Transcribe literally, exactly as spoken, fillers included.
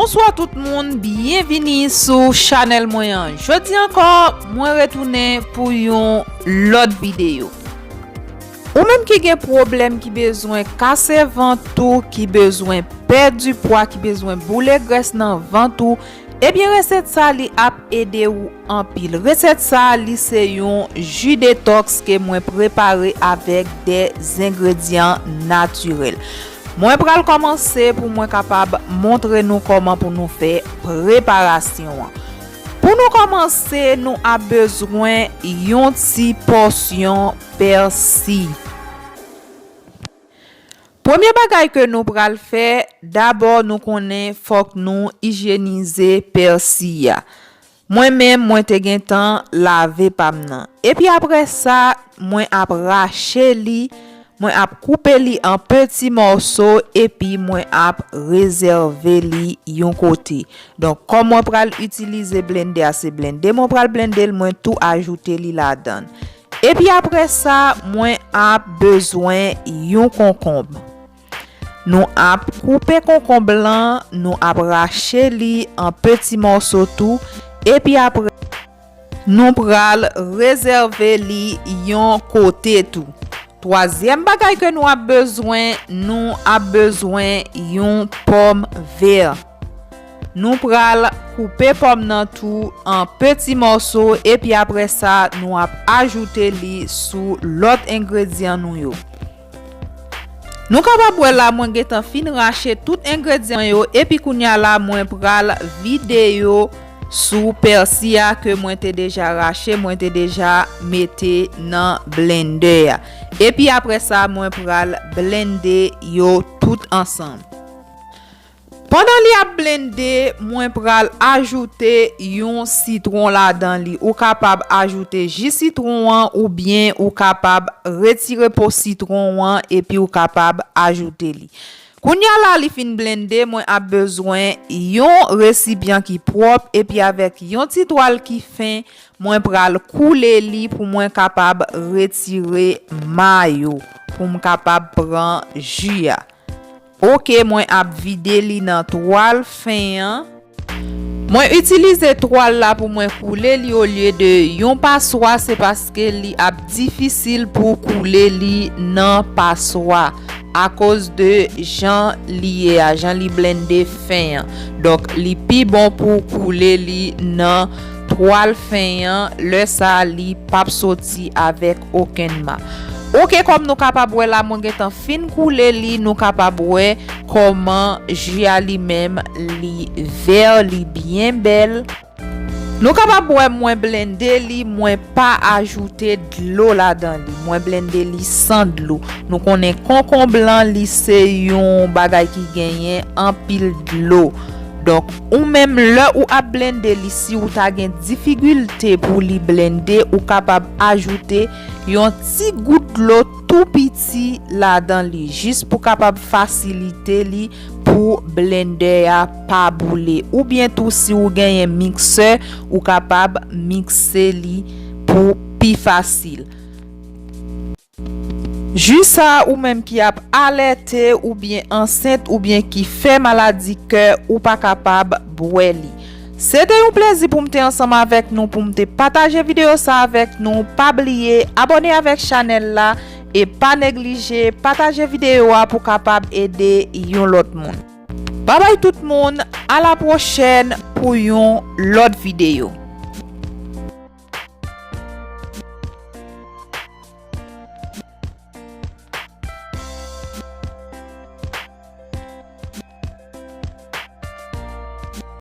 Bonswa tout moun, byenvini sou chanèl mwen an. Jodi ankò, mwen retounen pou yon lòt videyo. Ou menm ki gen pwoblèm, ki bezwen kase vant ou, ki bezwen pèdi pwa, ki bezwen boule grès nan vant ou, ebyen resèt sa li ap ede ou anpil. Resèt sa li se yon ji detòks ke mwen prepare avèk de zengredyan natirèl. Mwen pral kòmanse pou mwen kapab montre nou kòman pou nou fè preparasyon an. Pou nou kòmanse, nou ap bezwen yon ti pòsyon pèsi. Premye bagay ke nou pral fè, dabò nou konnen fòk nou ijyenize pèsi a. Mwen menm, mwen te gentan lave pa m nan. Epi apre sa, mwen ap rache li, mwen ap koupe li an peti mòso, epi mwen ap rezève li yon kote. Donk, kòm mwen pral itilize blende a, se blende mwen pral blende l, mwen tou ajoute li ladan l. Epi apre sa, mwen ap bezwen yon konkonb. Nou ap koupe konkonb lan, nou ap rache li an peti mòso tou, epi apre, nou pral rezève li yon kote tou. Twazyèm bagay ke nou ap bezwen, nou ap bezwen yon pòm vè. Nou pral koupe pòm nan tou an peti mòso, epi apre sa, nou ap ajoute li sou lòt engredyan nou yo. Nou kapab wè la, mwen gentan fin rache tout engredyan yo, epi kounye a la, mwen pral vide yo sou pèsi a ke mwen te deja rache, mwen te deja mete nan blendè a. Epi apre sa, mwen pral blende yo tout ansanm. Pandan li ap blende, mwen pral ajoute yon sitwon ladan li. Ou kapab ajoute ji sitwon an oubyen ou kapab retire po sitwon an epi ou kapab ajoute li. Kounye a la li fin blende, mwen ap bezwen yon resipyan ki pwòp epi avèk yon ti twal ki fen, mwen pral koule li pou mwen kapab retire ma yo, pou m kapab pran ji a. Oke, mwen ap vide li nan twal fen an. Mwen itilize twal la pou mwen koule li olye de yon paswa, se paske li ap difisil pou koule li nan paswa akoz de jan li ye a, jan li blende fen an. Donk, li pi bon pou koule li nan twal fen an, lè sa a li p ap soti avèk okenn ma. Oke, kòm nou kapab wè la, mwen gentan fin koule li, nou kapab wè kòman ji a li menm li vè, li byen bèl. Nou kapab wè mwen blende li, mwen pa ajoute dlo ladan li. Mwen blende li san dlo. Nou konnen konkonb lan, li se yon bagay ki genyen anpil dlo. Donk, ou menm lè ou ap blende li, si ou ta gen difikilte pou li blende, ou kapab ajoute yon ti gout dlo tou piti ladan li, jis pou kapab fasilite li pou blendè a pa boule. Oubyen tou, si ou genyen miksè, ou kapab mikse li pou pi fasil. Ji sa, ou menm ki ap alète oubyen ansent oubyen ki fè maladi kè, ou pa kapab bwè li. Se te yon plezi pou m te ansanm avèk nou, pou m te pataje videyo sa avèk nou. Pa bliye abòne avèk chanèl la e pa neglije pataje videyo a pou kapab ede yon lòt moun. Babay tout moun, a la pwochèn pou yon lòt videyo.